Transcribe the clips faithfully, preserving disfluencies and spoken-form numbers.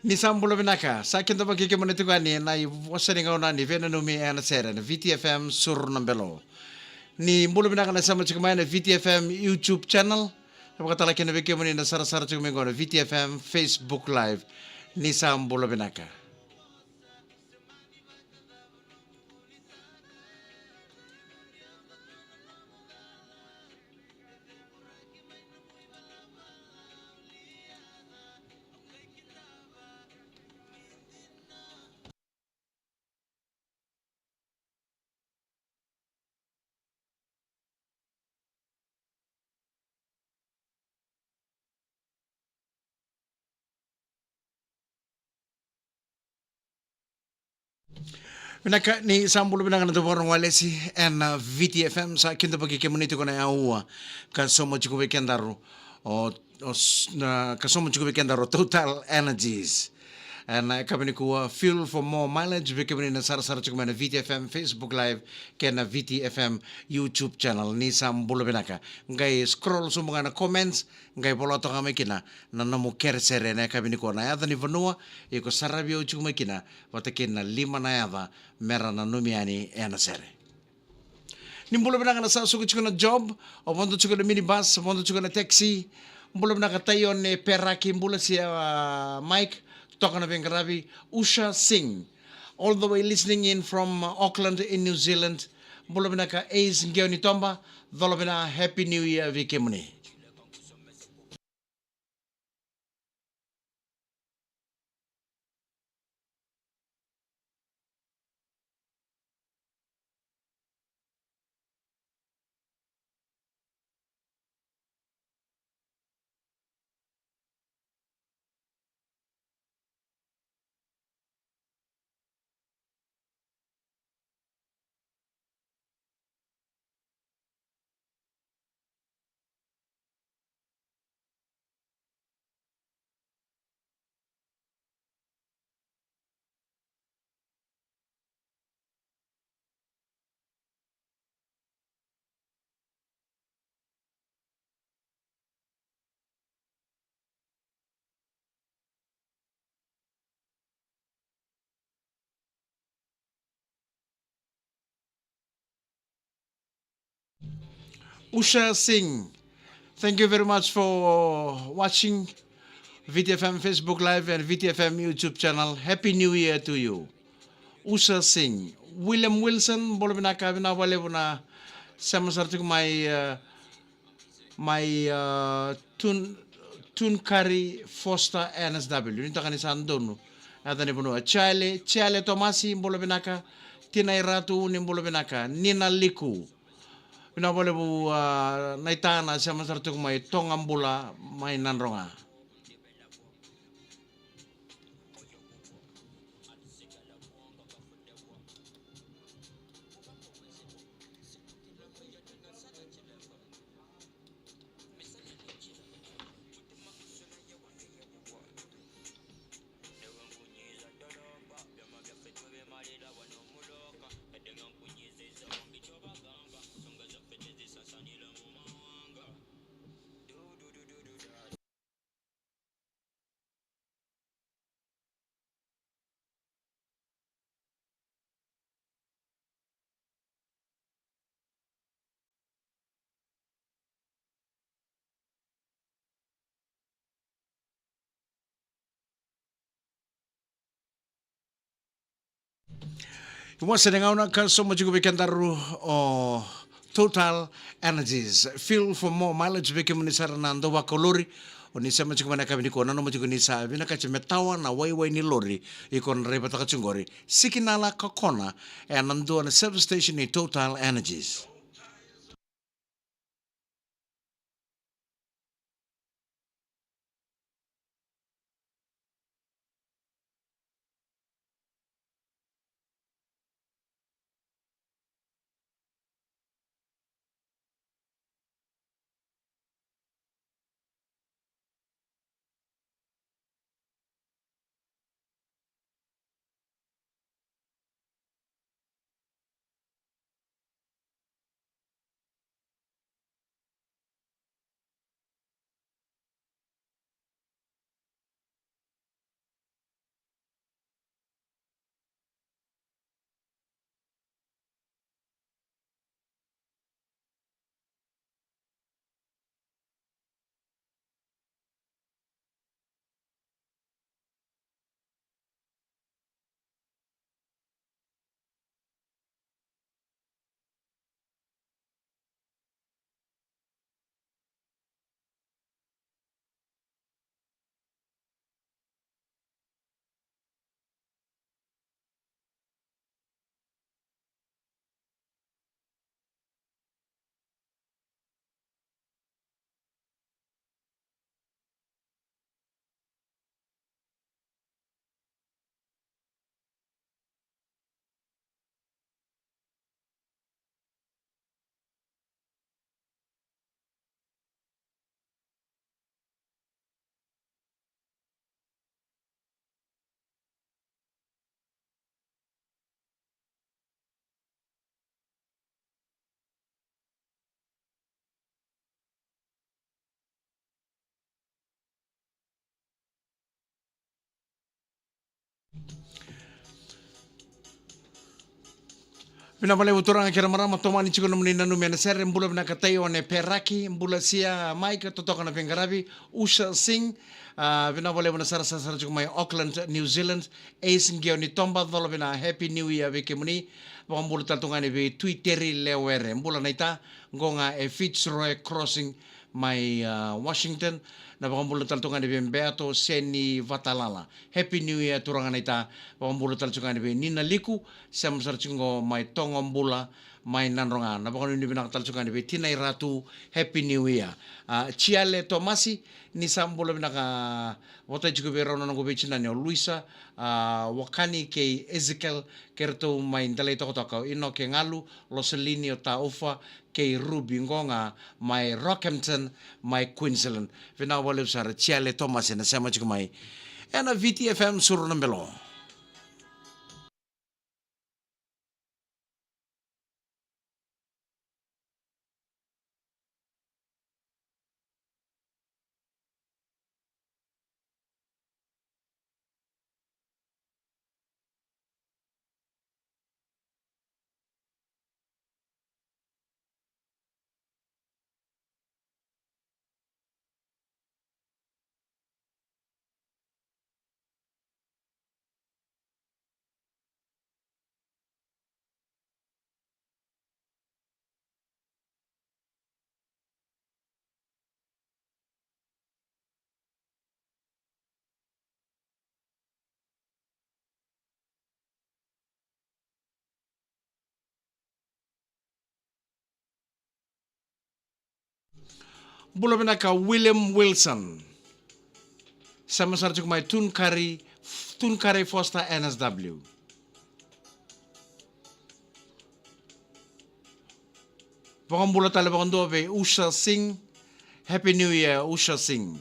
Ni sa bula vinaka, sa kidavaki kemuni tiko yani ena ivosa ni gauna ni veinanumi ena sere na V T F M Suru na Belo. Ni bula vinaka na sema tiko mai na V T F M YouTube channel. E vakatale kina vei kemuni na sarasara tiko mai qo na V T F M Facebook Live. Ni sa bula vinaka. Vinaka, ni sa bula vinaka na dau vakarorogo walesi ena V T F M, sa kidavaki kemuni tiko na aua ka sauma tiko vei kedaru o, o s-, na, ka sauma tiko vei kedaru o Total Energies. Ena yakavi nikua, fuel for more mileage vei kemuni na sarasara tiko mai na V T F M Facebook Live kei na V T F M YouTube channel. Ni sa bula vinaka. Qai scroll sobu ga na comments, qai vola toka mai kina na nomu kerekere ena yakavi nikua, na yaca ni vanua iko saravi au tiko mai kina, vata kei na lima na yaca mera nanumi yani ena sere. Ni bula vinaka na sa suka tiko na job, o vodo tiko na minibus, o vodo tiko na taxi. Bula vinaka Taione Peraki, bula sia, ah, Mike, toka na veiqaravi, Usha Singh. All the way listening in from, uh, Auckland in New Zealand. Bula vinaka Ace Ngeoni Toba, cola vinaka, Happy New Year vei kemuni. Usha Singh, thank you very much for watching V T F M Facebook Live and V T F M YouTube channel. Happy New Year to you. Usha Singh, William Wilson, bula vinaka, vinaka vakalevu na sema sara tiko mai, uh, mai, uh, Tun, Tuncurry Foster N S W. Ni toka ni sa donu. Yaca ni vanua. Charlie, Charlie Tomasi, bula vinaka. Tina Iratu, ni bula vinaka. Nina Liku. Vinaka vakalevu, ah, na itana sema sara tiko mai Togabula mai Nadroga. Io, sa na gauna ka sauma tiko vei kedaru o Total Energies. Fuel for more mileage vei kemuni sara na dau vaka lori. O ni sema tiko mai na yakavi nikua, nanuma tiko ni sa vinakati me tawa na waiwai ni lori iko na draivataka tiko qori. Sikinala ka kona ena dua na service station ni Total Energies. Vinaka vakalevu turaga kei na marama, tomani tiko nomuni nanumi ena sere. Bula vinaka Taione Peraki, bula sia Mike, totoka na veiqaravi, Usha Singh. Ah, vinaka vakalevu na sarasara sara tiko mai Auckland, New Zealand. Ace Qio ni Toba, colo vina, Happy New Year vei kemuni. Vakabula tale tu ga yani vei Tui Teri Lewere, bula naita, qo ga e Fitzroy Crossing mai, ah, Washington. Na vakabula tale tu ga yani vei Beato Seni Vatalala. Happy New Year turaga naita. Vakabula tale tu ga yani vei Nina Liku, sema sara tiko qo mai Togobula mai Nadroga. Na vakanuinui vinaka tale tu ga yani vei Tinai Ratu, Happy New Year. Ah, Ciale Tomasi, ni sa bula vinaka, votai tiko vei rau na noqu veitinani o Luisa, ah, Wakani kei Ezekiel, kei ratou mai Delaitokatoka, o Inoke Galu, Loselini o Taufa, kei Ruby qo ga mai Rockhampton, mai Queensland. Vinaka vakalevu sara Ciale Tomasi na sema tiko mai ena Viti F M Suru na Belo. Bula vinaka William Wilson. Sema sara tiko mai Tuncurry, Tuncurry Foster N S W. Vakabula tale vakadua vei Usha Singh. Happy New Year, Usha Singh.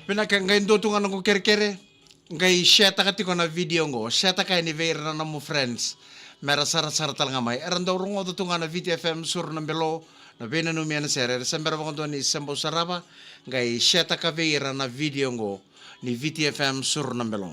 Vinaka, qai dua tu ga noqu kerekere, qai share-taka tiko na video qo, share-taka yani vei ira na nomu friends, mera sarasara tale ga mai. Era dau rogoca tu ga na Viti F M Suru na Belo, na veinanumi ena sere, era se bera vakadua ni se bau sarava, qai share-taka vei ira na video qo ni Viti F M Suru na Belo.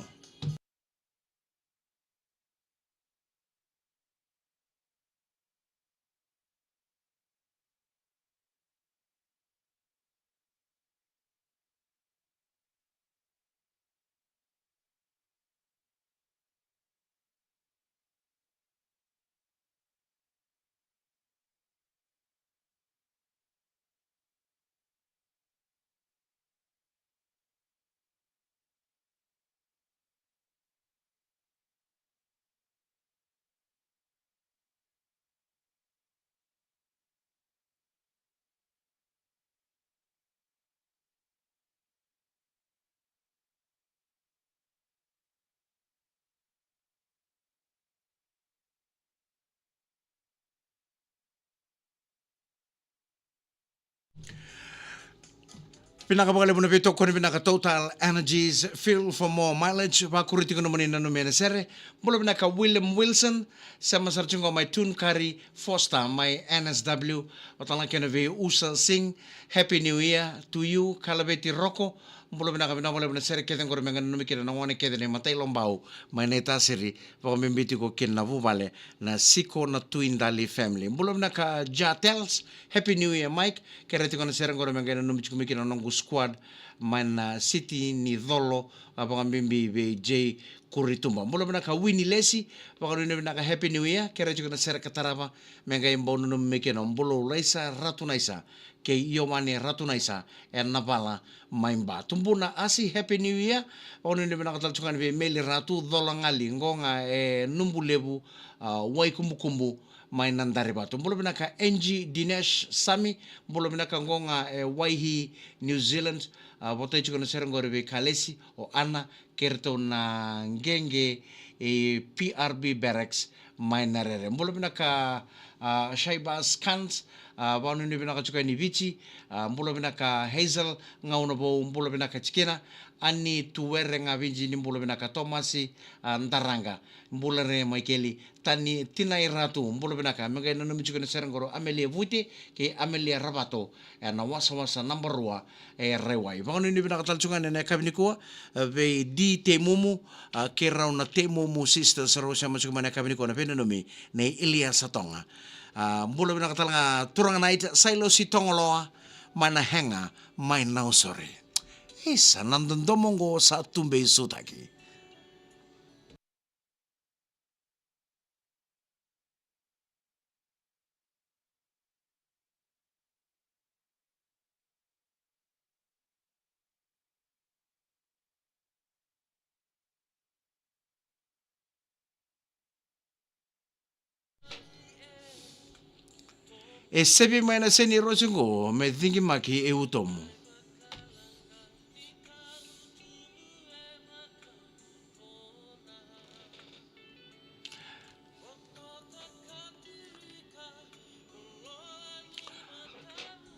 Vinaka vakalevu na veitokoni vinaka Total Energies, fuel for more mileage, vakuri tiko nomuni nanumi ena sere. Bula vinaka William Wilson, sema sara tiko mai Tuncurry Foster mai N S W, vata ga kei na vei Usha Singh, Happy New Year to you, Kalaveti Roko, bula vinaka, vinaka vakalevu na sere kece qori me qai nanumi kina na gone kece na imatai Lobau mai Naitasiri, vakabibi tiko kina na vuvale na Siko na Tuidali family. Bula vinaka Jatels, Happy New Year Mike, kerea tiko na sere qori me qai nanumi tiko mai kina na noqu squad mai na siti ni Colo, a vakabibi vei J Kurituba. Bula vinaka Winnie Lesi, vakanuinui vinaka Happy New Year, kerea tiko na sere ka tarava me qai bau nanumi mai kina o Bulou Laisa Ratunaisa kei Ioane Ratunaisa ena vala mai Ba. Tubuna Asi, Happy New Year. Vakanuinui vinaka tale tu ga yani vei Meli Ratu, Cola Gali, qo ga e Nubu Levu, a, Waikubukubu, mai Nadarivatu. Bula vinaka Angie Dinesh Sami, bula vinaka qo ga e Waihi, New Zealand. A, votai tiko na sere qori vei Kalesi, o Ana, kei ratou na qeqe e P R B Barracks mai Narere. Bula vinaka, a, Shaibas Kant, a, vakanuinui vinaka tiko yani Viti, a, bula vinaka Hazel Gaunavou, bula vinaka tikina, Ani Tuwere Gaviji ni bula vinaka Tomasi, a, Daraga, bula re Maikeli, Tani, Tina Iratu, bula vinaka, me qai nanumi tiko na sere qori o Amelia Vute kei Amelia Ravato, e na wasawasa naba rua, e Raiwai. Vakanuinui vinaka tale tiko ga ena yakavi nikua, e, vei D Temumu, a, kei rau na Temumu Sisters, rau sema tiko mai na yakavi nikua na veinanumi nei Iliasa Toga. A, bula vinaka tale ga Turaga Night, Sailosi Togoloa, mai na Hega, mai Nausori. Isa, na dodomo qo sa tubei sutaki. E sevi mai na seni rosi qo me cigimaki e utomu.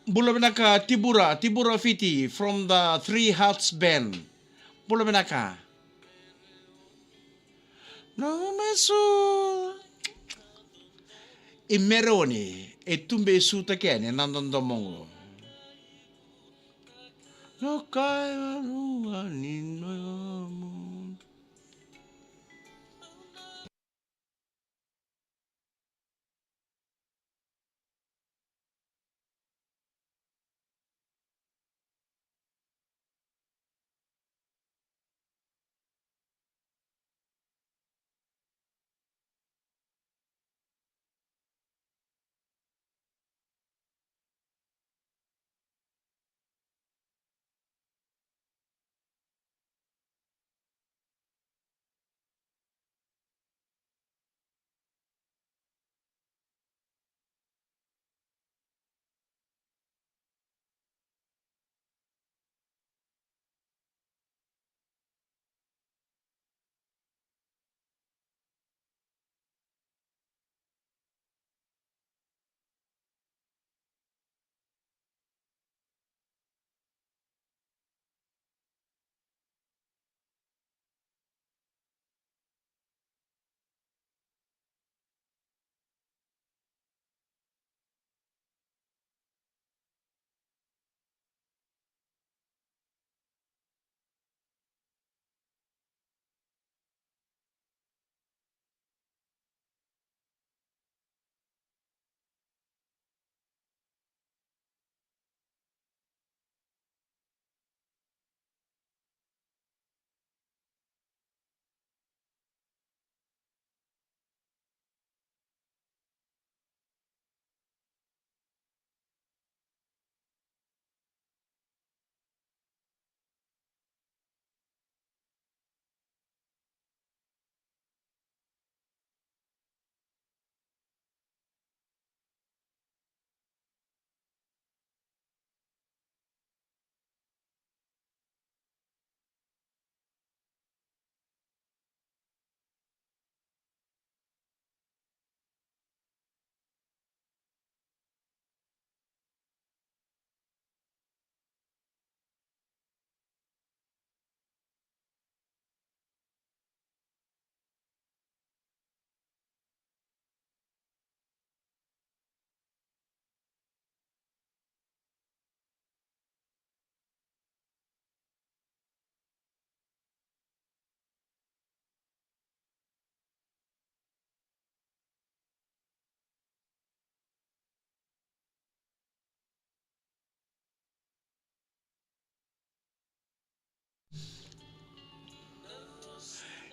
Bula vinaka Tibura, Tibura Fiti from the Three Hearts Band. Bula vinaka. No me su. I Mereoni, e tubei sutaki yani na dodomo qo. No kai vanua ni nomu.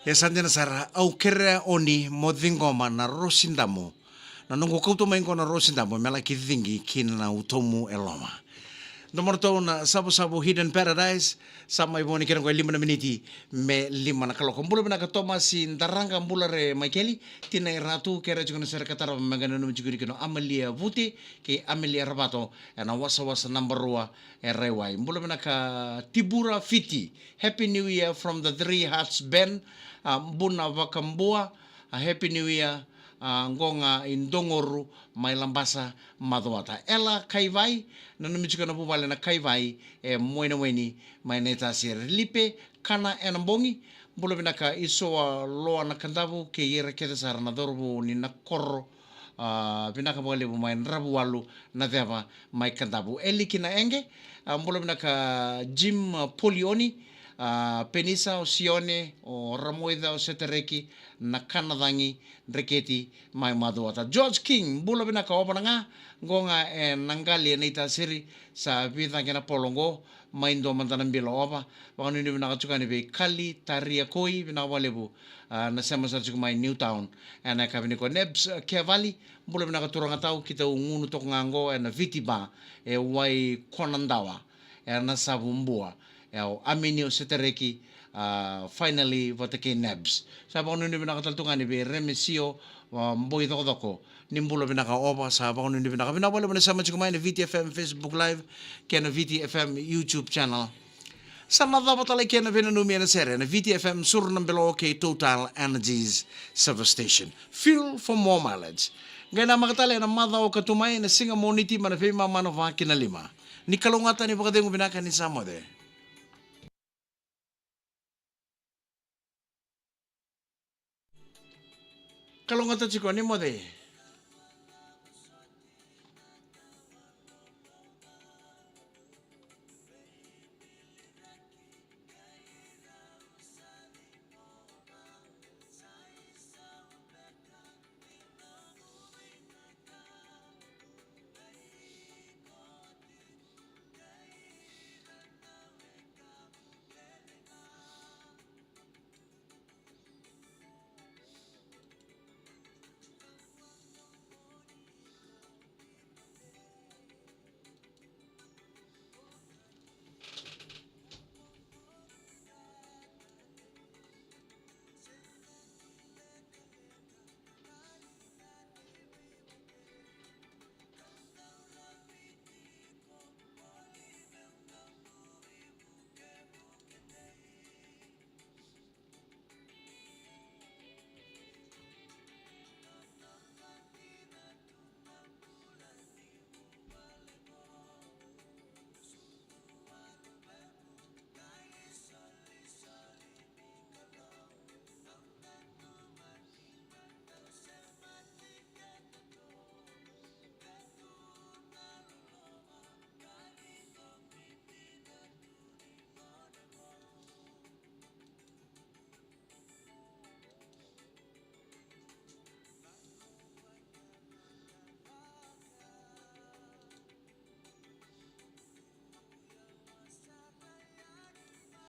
Ia sa dina sara, au kerea oni mo ciqoma na Rosidamu. Na noqu kauta mai qo na Rosidamu me laki cigi ki na utomu e loma. Domoratou na Savusavu Hidden Paradise, sa mai vo ni kena qo e lima na miniti me lima na kaloko. Bula vinaka Tomasi Daraga, bula re Maikeli, Tina i Ratu, kere tiko na sere ka tarava me qai nanumi tiko ni kina o Amalia Vuti kei Amelia Ravato, ena wasawasa naba rua e Raiwai. Bula vinaka Tibura Fiti, Happy New Year from the Three Hearts Band, a, Buna Vakabua, a, Happy New Year, a, qo ga i Dogoru mai Labasa, Macuata. Ela Kaivai, nanumi tiko na vuvale na Kaivai, e Moinaweni mai Naitasiri. Lipe Kana ena bogi, bula vinaka Isoa Loa na Kadavu, kei ira kece sara na cauravou ni Nakoro, a, vinaka vakalevu mai Dravuwalu na Ceva mai Kadavu. Eliki na Ege, a, bula vinaka Jim, a, Polioni, a, Penisa, o Sione, o Ramoica, o Setereki, na Kanacagi, Dreketi, mai Macuata. George King, bula vinaka Ova na ga, qo ga e Naqali e Naitasiri, sa vica kena polo qo, mai dua mada na bilo Ova, vakanuinui vinaka tiko yani vei Kali, Taria Koi, vinaka vakalevu, a, na sema sara tiko mai Newtown, ena yakavi nikua. Nebs, a, Kevali, bula vinaka turaga tau, keitou gunu toka ga qo, ena Viti Bar, e Waikonadawa, ena Savubua, e o Aminio Setereki, a, finally, vata kei Nebs. Sa vakanuinui vinaka tale tu ga yani vei Remesio, a, Boi Cokocoko, ni bula vinaka Ova, sa vakanuinui vinaka. Vinaka vakalevu na sema tiko mai na Viti F M Facebook Live, kei na Viti F M YouTube channel. Sa na cava tale kei na veinanumi ena sere, na Viti F M Suru na Belo kei Total Energies Service Station. Fuel for more mileage. Qai namaka tale ena macawa ka tu mai, na siga Moniti, mai na veimama na va ki na lima. Ni kalougata, ni vakacegu vinaka, ni sa moce. Kalougata tiko, ni moce.